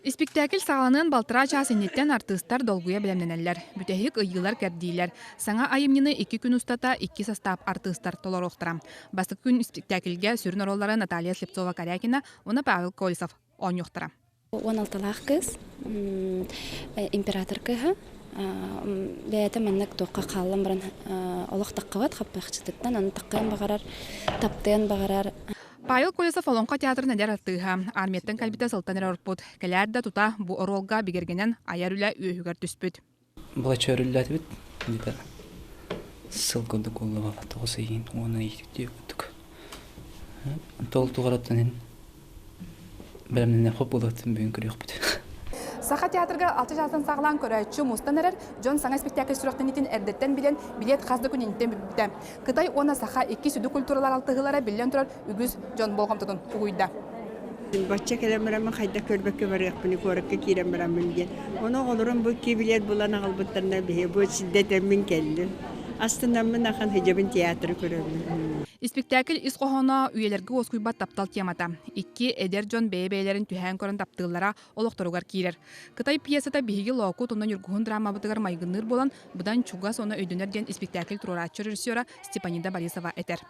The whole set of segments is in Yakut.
Испиктээкил саҕаланыан балтараа чаас инниттэн артыыстар долгуйа бэлэмнэнэллэр. Бүтэһик ыйыылар-кэрдиилэр. Саҥа айымньыны икки күн устата икки састаап артыыстар толоруохтара. Бастакы күн испиктээкилгэ сүрүн оруоллары Наталья Слепцова-Корякина уонна Павел Колесов оонньуохтара. 16-лаах кыыс император кыыһа бэйэтэ маннык туохха хааллан баран олох таххыбат хаппыахчытыттан аны таххыан баҕарар таптыан баҕарар. Павел Колесов Олоҥхо театрын эдэр артыыһа, армияттан кэлбитэ сылтан эрэ орпут. Кэлээр да тута бу оруолга бигэргэнэн айар үлэ үөһүгэр түспүт. Балачча өрүллээтибит. Где-то сыл курдук буолла 9 ыйын уонна үтүө курдук. Тол туҕараттан иһин бэлэмнэнэ хоп буолуоттун бүгүн көрүөхпүт. Саха театрга алта чаастан саҕалаан көрөөччү мустан эрэр, дьон саҥа испиктээкил сүрэхтэниитин эрдэттэн билэн, билиэт хас да күн инниттэн бүппүтэ. Кытай уонна саха икки сүдү культуралар алтыһыылара биллэн турар үгүс дьон болҕомтотун угуйда. Бачча кэлэн бараммын хайдах көрбөккө барыахпыный, куоракка киирэн бараммын диэн. Ону оҕолорум бу икки билиэт булан аҕалбыттарына биһи бу сирдэтэммин кэллим. Астынаммын ахан сыдьабын театры көрөммүн. Испиктээкил ис хоһооно үйэлэргэ уоскуйбат таптал темата. Икки эдэр дьон бэйэ-бэйэлэрин түһээн көрөн таптыыллара олохторугар киирэр. Кытай пьесата биһиги Лоокут уонна Ньургуһун драмабытыгар майгынныыр буолан, быдан чугас уонна өйдөнөр диэн испиктээкил туруорааччы режиссера Степанида Борисова этэр.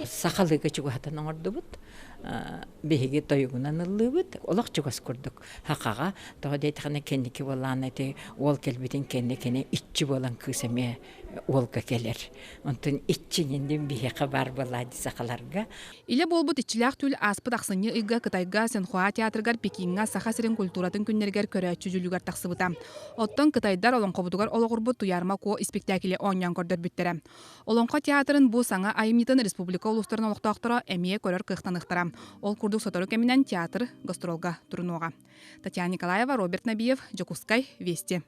Сахалыыга чугаһатан оҥордубут. Биһиги тойугунан ыллыыбыт. Олох чугас курдук. Хахаҕа, тоҕо диэтэххинэ кэнники буоллаҕына ити уол кэлбитин кэннэ кини иччи буолан кыыс эмиэ уолга кэлэр. Онтон иччиҥин биһиэхэ баар буоллаа дии сахаларга. Илэ буолбут иччилээх түүл ааспыт ахсынньы ыйга Кытайга Синхуа театрыгар Пекиҥҥа Саха сирин культуратын күннэригэр көрөөччү дьүүлүгэр тахсыбыта. Оттон кытайдар олоҥхобутугар олоҕурбут Туйаарма Куо испиктээкили оонньоон көрдөрбүттэрэ. Олоҥхо театрын бу саҥа айымньытын республика улуустарын олохтоохторо эмиэ көрөр кыахтаныахтара. Ол курдук сотору кэминэн театр гастролга турунуоҕа. Татьяна Николаева, Роберт Набиев, Дьокуускай, Вести.